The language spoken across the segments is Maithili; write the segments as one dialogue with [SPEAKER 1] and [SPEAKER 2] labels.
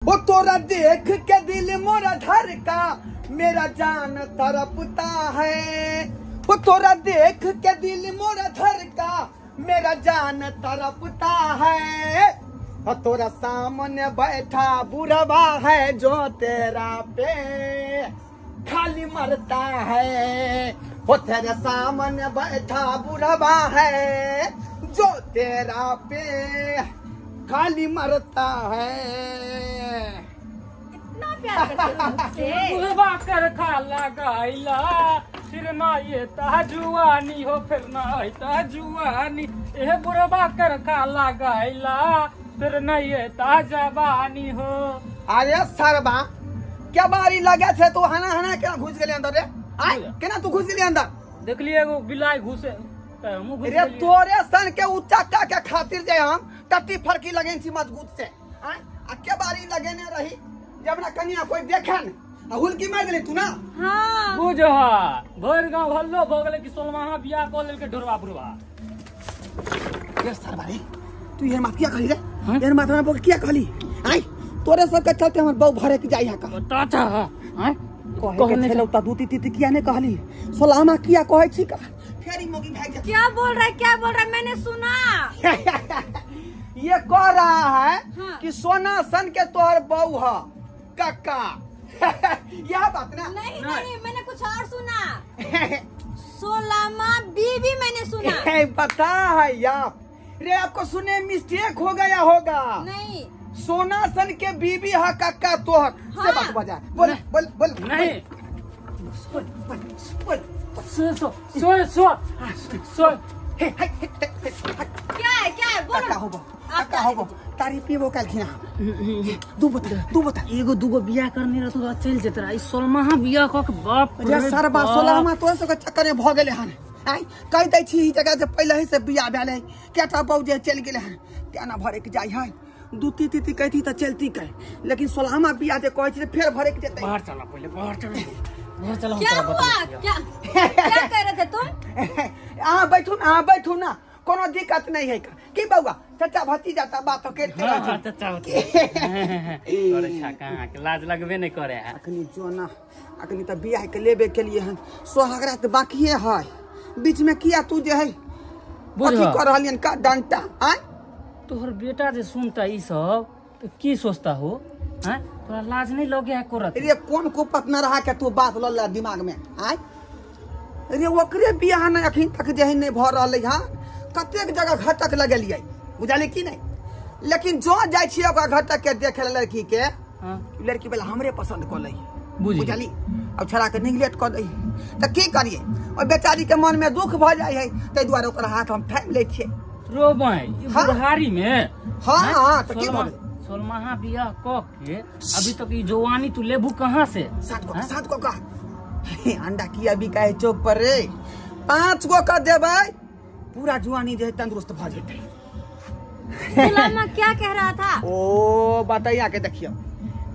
[SPEAKER 1] वो तोरा देख के दिल मोरा धर का मेरा जान तड़पता है। वो तोरा देख के दिल मोरा धर का मेरा जान तड़पता है। और तोरा सामने बैठा बुढ़वा है जो तेरा पे खाली मरता है। वो तेरे सामने बैठा बुढ़वा है जो तेरा पे खाली मरता है।
[SPEAKER 2] इतना प्यार करते हो मुझसे।
[SPEAKER 3] बुढ़वा कर खाला गाइला फिर ना ये ताजुआनी हो फिर ना ताजुआनी। ए बुढ़वा कर खाला गाइला फिर ना ये ताजवानी हो।
[SPEAKER 1] अरे सरबा क्या बारी लगे छे तू हना हना केना घुस गेले अंदर रे? आय केना तू घुस गेले अंदर?
[SPEAKER 3] देखलिए एगो बिलाई घुसे रे
[SPEAKER 1] तोरे सन के उच्चा के खातिर जे हम टट्टी फरकी लगेन छी मजबूत से। आय आ के बारी लगेने रही जब ना कनिया कोई देखन आ हुलकी मार देली तू ना।
[SPEAKER 2] हां
[SPEAKER 3] बुझा भर गांव हल्लो भ गेले कि सोलमाहा बियाह क लेल के ढोरवा बुढ़वा।
[SPEAKER 1] रे सरबा रे तू ये मात किया कहली रे? ये मात हमरा बोल किया कहली? आय तोरे सब के चलते हमर बहू भरे के जाई हा का
[SPEAKER 3] बता छ। हां
[SPEAKER 1] कहे छलौ त दूती तीती किया ने कहली सोलामा किया कहै छी का फेरी मोगी भाग जा।
[SPEAKER 2] क्या बोल रहा है क्या बोल रहा है? मैंने सुना
[SPEAKER 1] ये कह रहा है
[SPEAKER 2] हाँ।
[SPEAKER 1] कि सोना सन के तोहर बहू ह कक्का। यह बात ना।
[SPEAKER 2] नहीं नहीं मैंने कुछ और सुना। सोलामा बीबी मैंने सुना।
[SPEAKER 1] पता है आप रे आपको सुने मिस्टेक हो गया होगा।
[SPEAKER 2] नहीं
[SPEAKER 1] सोना सन के बीबी हा कक्का तोहर
[SPEAKER 2] हाँ।
[SPEAKER 1] से बात बजा बोल बोल बोल
[SPEAKER 3] नहीं
[SPEAKER 1] बोल बोल बोल
[SPEAKER 3] सो सो सो सो सो
[SPEAKER 1] हे हे
[SPEAKER 2] क्या है क्या है बोलो।
[SPEAKER 1] काका होबो काका होबो तारी पीबो काल खिना दू बोतल
[SPEAKER 3] एगो दूगो बियाह करने रह तो चल जेत रहा। ई सोलमाहा बियाह क के बाप
[SPEAKER 1] रे सरबा सोलहमा तोर सब के चक्कर में भ गेले हन। आय कह दै छी ई जगह से पहले ही से बियाह भेलै केटा बहू जे चल गेले हन तेना भरे के जाय है दूती तीती कहती त चलती कह लेकिन सोलहमा बियाह जे कहै छी फेर भरे के जेतै।
[SPEAKER 3] बाहर चला पहले बाहर चला बाहर चला।
[SPEAKER 2] क्या हुआ क्या क्या कह रहे थे तुम?
[SPEAKER 1] अहाँ बैठू ना अहाँ बैठू ना कोनो दिक्कत नहीं है का की बउआ चाचा भतीजा त बात करते रह।
[SPEAKER 3] हां चाचा करे छा कहां के लाज लगबे नहीं करे है।
[SPEAKER 1] अखनी जो ना अखनी त बियाह के लेबे के लिए हन सोहागरा त बाकीए है बीच में किया तू जे है अथी कर रहलियन का डंटा। आय
[SPEAKER 3] तोहर बेटा जे सुनता ई सब तो की सोचता हो? हैं तोरा लाज नहीं लगे है कोरत?
[SPEAKER 1] रे कोन को पत न रहा के तू बात ल दिमाग में। आय रे ओकरे बियाह न अखन तक जे है नहीं भ रहलै हां कतेक जगह घटक लगलियै बुझलियै की नहीं लेकिन जो जाय छी ओकरा घटक के देखे लड़की के
[SPEAKER 3] हां
[SPEAKER 1] लड़की वाला हमरे पसंद क लै बुझली अब छड़ा के निगलेक्ट क दै त की करिए ओइ बेचारी के मन में दुख भ जाय है तै दुआरे ओकर हाथ हम थामि लै छियै।
[SPEAKER 3] रोबै बुढ़ारी में।
[SPEAKER 1] हां हां त की भले
[SPEAKER 3] सोलमाहा बियाह क के अभी तक ई जवानी तू लेबू कहां से?
[SPEAKER 1] सात गो का अंडा किया बिका है चौक पर रे 5 गो का देबै पूरा जुआनी जे तंदुरुस्त भ जेतै।
[SPEAKER 2] सोलामा क्या कह रहा था?
[SPEAKER 1] ओ बताइया के देखियो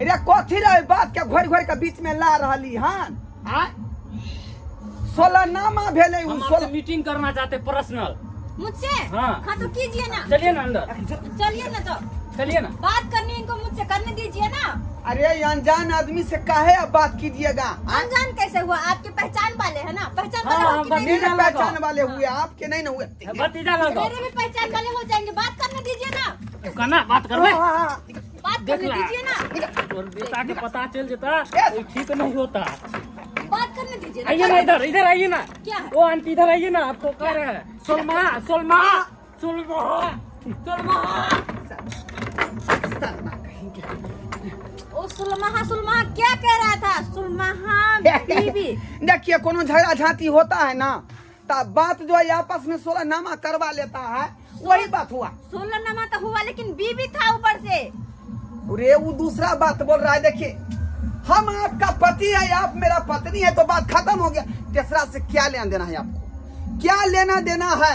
[SPEAKER 1] रे कथी रे बात के घोर घोर के बीच में ला रहली हन। आ सोलहनामा भेलै उ
[SPEAKER 3] सोलह मीटिंग करना चाहते पर्सनल
[SPEAKER 2] मुझसे।
[SPEAKER 3] हाँ
[SPEAKER 2] हाँ तो कीजिए ना।
[SPEAKER 3] चलिए ना अंदर
[SPEAKER 2] चलिए ना तो
[SPEAKER 3] चलिए ना
[SPEAKER 2] बात करनी है इनको मुझसे करने दीजिए ना।
[SPEAKER 1] अरे अनजान आदमी से काहे आप बात कीजिएगा?
[SPEAKER 2] अनजान कैसे हुआ? आपके पहचान वाले है ना। पहचान वाले हो कि
[SPEAKER 1] मेरे पहचान वाले हुए आपके नहीं ना हुए।
[SPEAKER 3] भतीजा
[SPEAKER 2] मेरे भी पहचान वाले हो जाएंगे। बात करने दीजिए ना।
[SPEAKER 3] कहना बात करबे
[SPEAKER 2] बात करने दीजिए ना।
[SPEAKER 3] और बेटा के पता चल जाता ठीक नहीं होता।
[SPEAKER 2] बात करने दीजिए।
[SPEAKER 3] आइए ना इधर इधर आइए ना।
[SPEAKER 2] क्या
[SPEAKER 3] वो आंटी इधर आइए ना आपको कह रहे हैं सोलमा सोलमा सोलमा सोलमा
[SPEAKER 2] ओ सुलमाहा सुलमाहा क्या कह रहा था? सुलमाहा बीबी।
[SPEAKER 1] देखिए कोनो झगड़ा झांटी होता है ना तब बात जो है आपस में 16 नामा करवा लेता है वही बात हुआ।
[SPEAKER 2] 16 नामा तो हुआ लेकिन बीबी था ऊपर से।
[SPEAKER 1] अरे वो दूसरा बात बोल रहा है। देखिए हम आपका पति है आप मेरा पत्नी है तो बात खत्म हो गया। तीसरा से क्या लेना देना है आपको? क्या लेना देना है?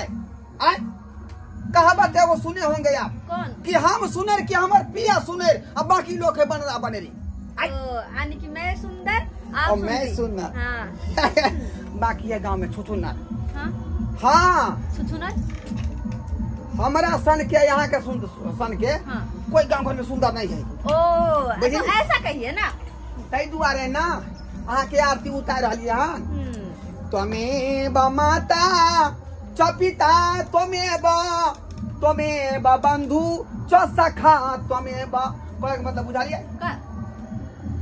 [SPEAKER 1] आय कहावत है वो सुने होंगे आप।
[SPEAKER 2] कौन?
[SPEAKER 1] कि हम सुनर कि हमार पिया सुनर अब बाकी लोग है बनरा बनेरी।
[SPEAKER 2] यानी कि मैं सुंदर आप
[SPEAKER 1] और मैं सुंदर।
[SPEAKER 2] हाँ।
[SPEAKER 1] बाकी है गांव में छुछुनर।
[SPEAKER 2] हाँ
[SPEAKER 1] हाँ
[SPEAKER 2] छुछुनर
[SPEAKER 1] हमरा सन के यहाँ के सन के
[SPEAKER 2] हाँ।
[SPEAKER 1] कोई गांव घर में सुंदर नहीं है।
[SPEAKER 2] ओ तो ऐसा कहिए ना,
[SPEAKER 1] तै दुआरे ना अहाँ के आरती उतार रहली हन। त्वमेव माता च पिता त्वमेव त्वमेव बंधु च सखा त्वमेव। कहै के मतलब बुझलियै?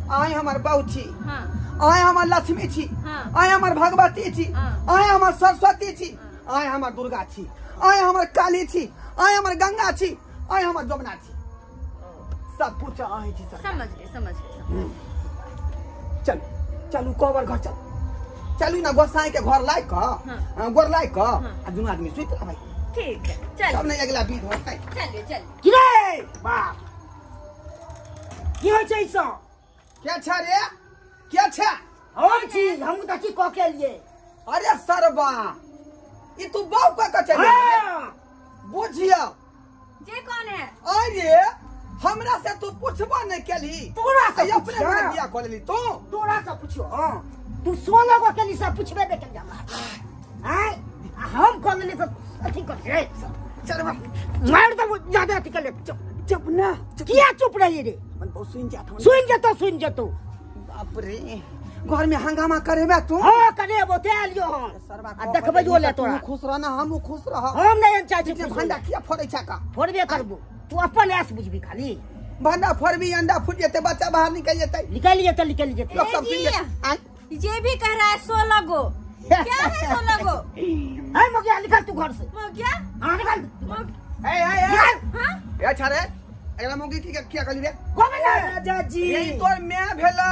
[SPEAKER 1] आइ हमर बहू छी,
[SPEAKER 2] हाँ।
[SPEAKER 1] आइ हमर लक्ष्मी छी,
[SPEAKER 2] हाँ।
[SPEAKER 1] आइ हमर भगवती छी,
[SPEAKER 2] हाँ।
[SPEAKER 1] आइ हमर सरस्वती छी, आइ हमर दुर्गा छी, आइ हमर काली छी, आइ हमर गंगा छी, आइ हमर जमुना छी, सब कुछ आइ छी। सब
[SPEAKER 2] समझ गए, समझ गए।
[SPEAKER 1] चल चलू कोबर घर चल, चलू ना गोसाई के घर लायक
[SPEAKER 2] हाँ।
[SPEAKER 1] गोर लायक
[SPEAKER 2] हाँ।
[SPEAKER 1] आ दुनू आदमी सुति रहबै।
[SPEAKER 2] ठीक है चल,
[SPEAKER 1] तब नहीं अगला बीत होतै।
[SPEAKER 2] चलिए चलिए।
[SPEAKER 4] की रे बाप की होइ छै ई सब?
[SPEAKER 1] क्या छा रे, क्या छा?
[SPEAKER 4] हम छी, हम तऽ की कह के लिए।
[SPEAKER 1] अरे सरबा ई तू बाप का कह चल बुझिया
[SPEAKER 2] जे कौन है?
[SPEAKER 1] अरे हमरा से तू पूछबो नहीं केली,
[SPEAKER 4] तोरा से
[SPEAKER 1] अपने घर बियाह क लेली तू।
[SPEAKER 4] तोरा से पूछियो? हां तू 16 गो केली से पूछबे बे केली हमरा। आय हम क लेली त अथी कर रे
[SPEAKER 1] चल
[SPEAKER 4] मार दबो ज्यादा अथी कर ले।
[SPEAKER 1] चुप चुप ना,
[SPEAKER 4] किया चुप रही रे?
[SPEAKER 1] मन बहुत सुन जात हो,
[SPEAKER 4] सुन जतो, सुन जतो।
[SPEAKER 1] बाप रे घर में हंगामा करेबे तू?
[SPEAKER 4] हां करेबो ते आलियो हम। आ देखबै जो ले तोरा।
[SPEAKER 1] तू खुश रहना, हम खुश रह।
[SPEAKER 4] हम नहीं चाहै छी
[SPEAKER 1] भंडा किया फोड़ै छै का?
[SPEAKER 4] फोड़बे करबो, तू अपन ऐस बुझबी खाली।
[SPEAKER 1] भंडा फोड़बी अंडा फूट जेतै, बच्चा बाहर निकल जेतै।
[SPEAKER 4] निकल जेतै, निकल जेतै।
[SPEAKER 1] लोग सब सुन जेतै।
[SPEAKER 2] ये भी कह रहा है 16 गो। क्या है 16 गो?
[SPEAKER 4] है मोगिया निकल तू घर से।
[SPEAKER 2] मोगिया?
[SPEAKER 4] हां निकल।
[SPEAKER 1] ए ए ए
[SPEAKER 2] हां
[SPEAKER 1] ए अच्छा रे एकरा मोगी की किया कहली रे?
[SPEAKER 4] गोबे राजा जी
[SPEAKER 1] ई तोर my भेलौ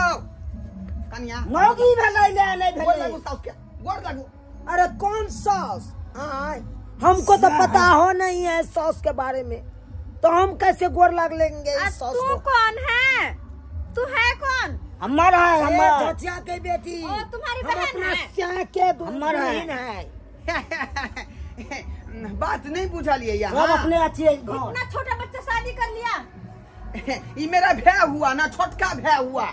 [SPEAKER 1] कन्या।
[SPEAKER 4] मौगी भेलै ले नहीं
[SPEAKER 1] गोर
[SPEAKER 4] भेलै।
[SPEAKER 1] लागू सास के, गोर लागू।
[SPEAKER 5] अरे कौन सास? आय हमको तो पता हो नहीं है सास के बारे में, तो हम कैसे गोर लाग लेंगे इस सास
[SPEAKER 2] तू
[SPEAKER 5] को?
[SPEAKER 2] कौन है? तू है कौन?
[SPEAKER 4] हमारा है, हमारा
[SPEAKER 5] चाचा के बेटी।
[SPEAKER 2] ओ तुम्हारी बहन है।
[SPEAKER 5] के
[SPEAKER 4] हमारा
[SPEAKER 5] बहन है।
[SPEAKER 1] बात नहीं बुझलिए
[SPEAKER 4] सब
[SPEAKER 1] यहाँ।
[SPEAKER 4] अपने अच्छी है।
[SPEAKER 2] इतना छोटा बच्चा शादी कर लिया।
[SPEAKER 1] ई मेरा भै हुआ ना, छोटका भै हुआ,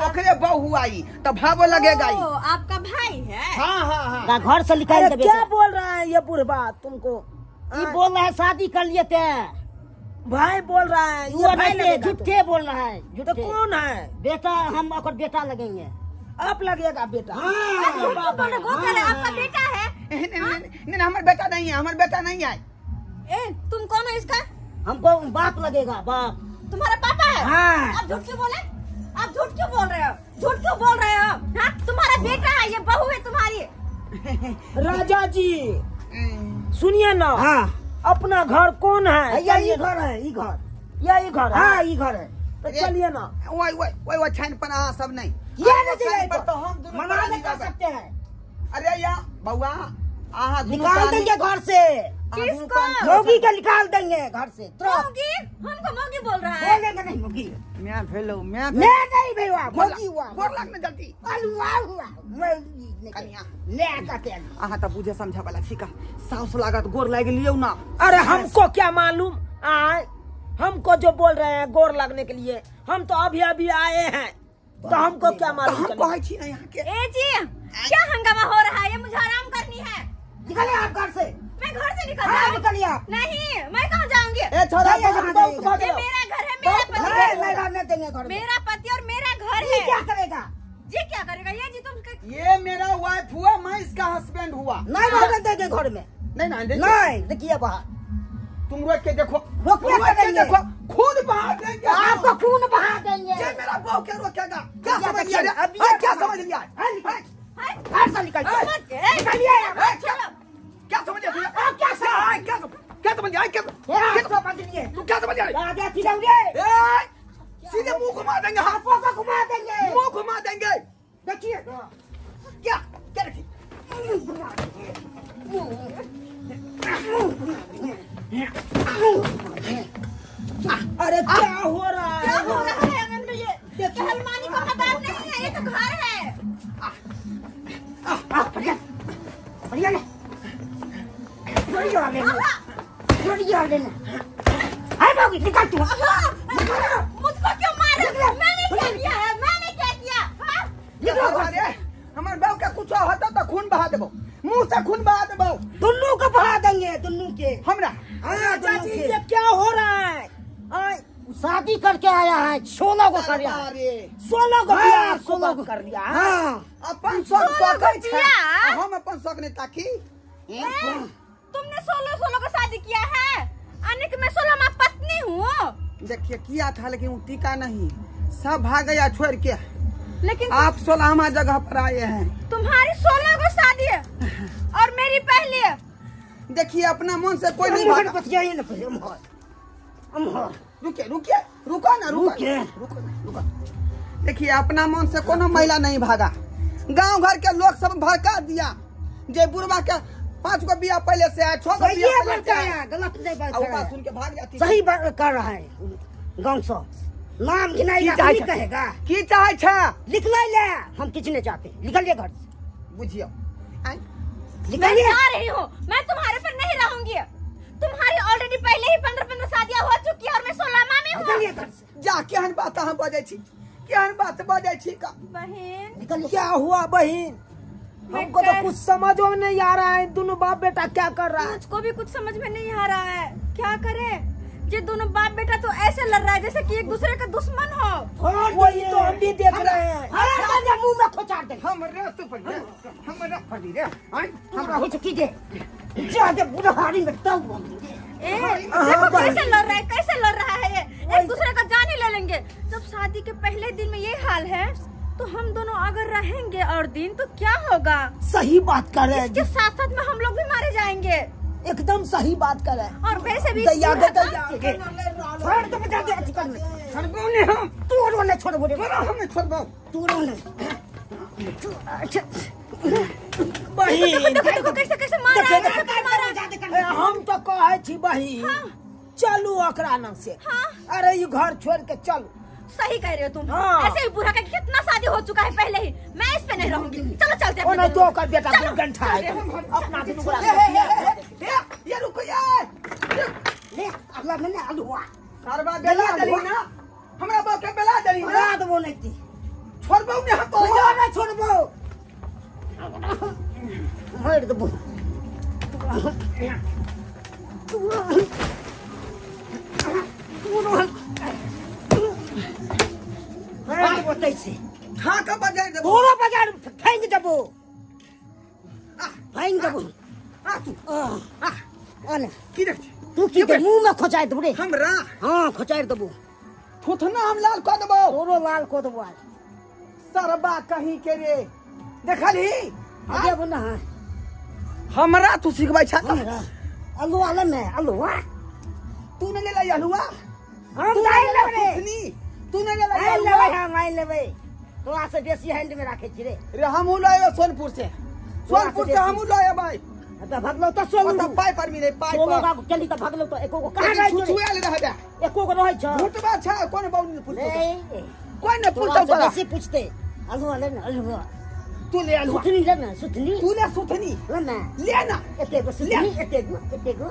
[SPEAKER 1] ओकरे बहु हुआ ई तो भावो लगेगा ई।
[SPEAKER 2] ओ आपका भाई है?
[SPEAKER 1] हाँ हाँ हाँ।
[SPEAKER 4] घर से निकाल दे।
[SPEAKER 5] क्या बोल रहा है ये बुढ़वा तुमको?
[SPEAKER 4] ये बोल रहा है शादी कर लिए थे।
[SPEAKER 5] भाई बोल रहा है
[SPEAKER 4] ये भाई लगेगा। झूठे बोल रहा है।
[SPEAKER 5] तो कौन है?
[SPEAKER 4] बेटा, हम अगर बेटा लगेंगे।
[SPEAKER 5] आप लगेगा बेटा?
[SPEAKER 4] हाँ।
[SPEAKER 2] आपका बेटा है?
[SPEAKER 1] नहीं हमारा बेटा नहीं है, हमारा बेटा नहीं है।
[SPEAKER 2] ए तुम कौन है इसका?
[SPEAKER 4] हमको बाप लगेगा, बाप।
[SPEAKER 2] तुम्हारा पापा है?
[SPEAKER 4] हाँ।
[SPEAKER 2] आप झूठ क्यों बोले? आप झूठ क्यों बोल रहे हो? झूठ क्यों बोल रहे हो? हाँ? तुम्हारा बेटा है, ये बहू है तुम्हारी।
[SPEAKER 5] राजा जी सुनिए ना।
[SPEAKER 4] हाँ।
[SPEAKER 5] अपना घर कौन है?
[SPEAKER 4] यही घर है, ये घर,
[SPEAKER 5] यही घर।
[SPEAKER 4] हाँ ये घर है।
[SPEAKER 5] तो चलिए ना।
[SPEAKER 1] वही वही वही छान पर सब नहीं
[SPEAKER 4] ये
[SPEAKER 1] पर तो हम दोनों
[SPEAKER 4] मना नहीं कर सकते हैं।
[SPEAKER 1] अरे या बउआ आहा
[SPEAKER 4] निकाल देंगे घर से।
[SPEAKER 2] किसको?
[SPEAKER 4] मोगी के निकाल देंगे घर से।
[SPEAKER 2] मोगी? हमको मोगी बोल रहा है?
[SPEAKER 4] बोलेंगे नहीं मोगी।
[SPEAKER 1] मैं भेलो, मैं
[SPEAKER 4] नहीं भेलवा, मोगी हुआ।
[SPEAKER 1] गोर लागने जल्दी।
[SPEAKER 4] अलुआ हुआ।
[SPEAKER 1] कन्या
[SPEAKER 4] ले आके
[SPEAKER 1] आहा त बुझे समझा वाला छिका। साउस लागत गोर लाग लियो ना।
[SPEAKER 5] अरे हमको क्या मालूम, आए हमको जो बोल रहे हैं गोर लगने के लिए, हम तो अभी अभी आए हैं तो हमको क्या मालूम।
[SPEAKER 1] हम कहै छी ना यहाँ के।
[SPEAKER 2] ए जी क्या हंगामा हो रहा है? ये मुझे आराम करनी है।
[SPEAKER 4] निकलिए आप घर से।
[SPEAKER 2] मैं घर से निकल
[SPEAKER 4] जाऊँ? निकलिए आप।
[SPEAKER 2] नहीं मैं कहाँ जाऊँगी?
[SPEAKER 1] ए छोरा
[SPEAKER 2] ये मेरा घर है, मेरा पति है।
[SPEAKER 4] नहीं रहने देंगे घर में।
[SPEAKER 2] मेरा पति और मेरा घर है।
[SPEAKER 4] क्या करेगा
[SPEAKER 2] जी? क्या करेगा ये जी? तुम
[SPEAKER 1] ये मेरा वाइफ हुआ, मैं इसका हस्बैंड हुआ।
[SPEAKER 4] नहीं रहने देंगे घर में।
[SPEAKER 1] नहीं नहीं
[SPEAKER 4] नहीं, देखिए बाहर।
[SPEAKER 1] तुम रोक के देखो,
[SPEAKER 4] रोक के
[SPEAKER 1] देखो, खून बहा देंगे
[SPEAKER 4] आपको, खून बहा देंगे।
[SPEAKER 1] ये मेरा बहू क्या रोकेगा? क्या समझ लिया? अभी क्या समझ लिया?
[SPEAKER 4] घर से निकल निकलिए।
[SPEAKER 1] क्या समझ लिया? क्या क्या क्या समझ लिया? क्या
[SPEAKER 4] समझ लिए
[SPEAKER 1] तू? क्या समझ लिया? सीधे मुंह घुमा देंगे,
[SPEAKER 4] हाथों को घुमा देंगे,
[SPEAKER 1] मुंह घुमा देंगे।
[SPEAKER 4] देखिए
[SPEAKER 1] क्या क्या देखिए।
[SPEAKER 5] अरे क्या हो रहा है?
[SPEAKER 2] क्या हो रहा है आंगन में? ये पहलवानी का मकान नहीं है, ये तो घर है।
[SPEAKER 4] बढ़िया बढ़िया बढ़िया बढ़िया लेना। अरे बाबू निकल तू।
[SPEAKER 2] मुझको क्यों मार रहे हो? मैंने क्या किया है? मैंने क्या किया?
[SPEAKER 1] निकलो। हमारे बाबू का कुछ होता तो खून बहा देबो, मुंह से खून बहा देबो।
[SPEAKER 4] दुन्नू को बहा देंगे, दुन्नू के।
[SPEAKER 1] हमरा?
[SPEAKER 4] हाँ
[SPEAKER 5] कर लिया, 16 गो बियाह 16 गो कर लिया।
[SPEAKER 1] हां अपन शौक ताकै छै, हम अपन शौक नहीं ताकी।
[SPEAKER 2] तुमने 16 को शादी किया है, अनिक मैं 16वां पत्नी हूँ।
[SPEAKER 1] देखिए किया था लेकिन वो टीका नहीं, सब भाग गया छोड़ के,
[SPEAKER 2] लेकिन
[SPEAKER 1] आप 16वां जगह पर आए हैं।
[SPEAKER 2] तुम्हारी 16 को शादी है और मेरी पहली है।
[SPEAKER 1] देखिए अपना मन से कोई नहीं भागा। रुकिए रुकिए, रुको ना, रुको रुको रुको। देखिए अपना मन से कोनो महिला नहीं भागा, गांव घर के लोग सब भड़का दिया जे बुढ़वा के 5 गो बियाह पहले से है, 6 गो बियाह पहले से है।
[SPEAKER 4] गलत नहीं बात
[SPEAKER 1] सुन के भाग जाती।
[SPEAKER 4] सही बात कर रहा है गांव से नाम गिनाएगा नहीं कहेगा
[SPEAKER 1] की चाहे छे
[SPEAKER 4] लिख ले, हम किसी नहीं चाहते, निकलिए घर से।
[SPEAKER 1] बुझियो
[SPEAKER 2] मैं जा रही हूँ, मैं तुम्हारे पर नहीं रहूंगी। तुम्हारी ऑलरेडी पहले ही 15-15 शादियाँ हो चुकी है और मैं 16वां में हूँ।
[SPEAKER 1] जा केहन बात हम बजै छी, केहन बात बजै छी का
[SPEAKER 2] बहन।
[SPEAKER 5] क्या हुआ बहन, हमको तो कुछ समझ में नहीं आ रहा है, दोनों बाप बेटा क्या कर रहा है।
[SPEAKER 2] मुझको भी कुछ समझ में नहीं आ रहा है, क्या करें। ये दोनों बाप बेटा तो ऐसे लड़ रहा है जैसे कि एक दूसरे का दुश्मन हो।
[SPEAKER 5] वही तो हम भी देख रहे हैं।
[SPEAKER 4] मुंह में खोचार दे
[SPEAKER 1] हम रे
[SPEAKER 4] हमरा हो चुकी दे जा दे बुढ़ारी में तब
[SPEAKER 2] देखो कैसे लड़ रहा है, कैसे लड़ रहा है ये, एक दूसरे का जान ही ले लेंगे। जब शादी के पहले दिन में ये हाल है तो हम दोनों अगर रहेंगे और दिन तो क्या होगा।
[SPEAKER 5] सही बात कर रहे हैं,
[SPEAKER 2] इसके साथ साथ में हम लोग भी मारे जाएंगे।
[SPEAKER 5] एकदम सही बात कर रहे हैं।
[SPEAKER 2] और वैसे भी
[SPEAKER 5] दया दे
[SPEAKER 4] छोड़ दे बजा दे आजकल में
[SPEAKER 1] छोड़बो नहीं हम,
[SPEAKER 4] तोरो नहीं छोड़बो रे,
[SPEAKER 1] हम नहीं छोड़बो,
[SPEAKER 4] तोरो नहीं। अच्छा
[SPEAKER 5] बहिन
[SPEAKER 2] देखो कैसे कैसे मार रहा है, कैसे मार रहा है।
[SPEAKER 5] हम तो कहै छी बहिन चलू ओकरा नाम से। अरे ये घर छोड़ के चलू।
[SPEAKER 2] सही कह रहे हो तुम।
[SPEAKER 5] हाँ।
[SPEAKER 2] ऐसे ही बुढ़ा का कितना शादी हो चुका है पहले ही, मैं इस पे नहीं रहूंगी। चलो चलते हैं।
[SPEAKER 5] ओना तो ओकर बेटा गंठा है अपना दुनू गोरा।
[SPEAKER 1] ये रुको यार,
[SPEAKER 4] ले अगला मैंने अलुआ
[SPEAKER 1] सरबा बेला देली ना, हमरा बाप के बेला देली ना।
[SPEAKER 4] ना देबो नहीं ती
[SPEAKER 1] छोड़बो नहीं हम तो
[SPEAKER 4] ना छोड़बो, मार देबो। फेंक देबो, फेंक देबो।
[SPEAKER 1] की देख
[SPEAKER 4] तू की मुंह में खोचाइ देबो रे
[SPEAKER 1] हमरा।
[SPEAKER 4] हां खोचाइ देबो,
[SPEAKER 1] थोथना हम लाल क देबो,
[SPEAKER 4] तोरो लाल क देबो।
[SPEAKER 1] सरबा कहीं के रे देखलही
[SPEAKER 4] देबो ना
[SPEAKER 1] हमरा, तू सिखबै छ
[SPEAKER 4] हमरा। अलुआ ले में अलुआ
[SPEAKER 1] तू ने ले अलुआ,
[SPEAKER 4] हम नहीं लेबै,
[SPEAKER 1] तू ने ले
[SPEAKER 4] लेबै, हम नहीं लेबै। तोरा से बेसी हैंड में राखे छी रे।
[SPEAKER 1] रे हम लाए सोनपुर से, सोनपुर से हम लाए भाई।
[SPEAKER 4] त भागलो त सोनू
[SPEAKER 1] त पाई पर मिले पाई
[SPEAKER 4] पर सोनू का चली त भागलो त एको को कहां रहै
[SPEAKER 1] छुछुएल रह जा,
[SPEAKER 4] एको को रहै छ
[SPEAKER 1] भूतबा छ कोन बाबू ने पूछतो, कोन ने
[SPEAKER 4] तोरा
[SPEAKER 1] पूछतो
[SPEAKER 4] से
[SPEAKER 1] तोरा
[SPEAKER 4] बेसी पूछते। अलुआ ले ना अलुआ,
[SPEAKER 1] तू ले अलुआ,
[SPEAKER 4] सुथनी ले ना सुथनी,
[SPEAKER 1] तू ले सुथनी
[SPEAKER 4] ले ना
[SPEAKER 1] ले ना
[SPEAKER 4] एते गो सुथनी, एते गो एते गो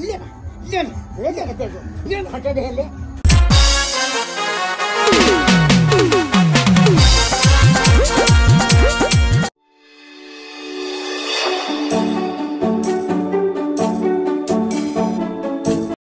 [SPEAKER 1] ले ना ले ना
[SPEAKER 4] ले ले एते गो
[SPEAKER 1] ले ना
[SPEAKER 4] खटे दे ले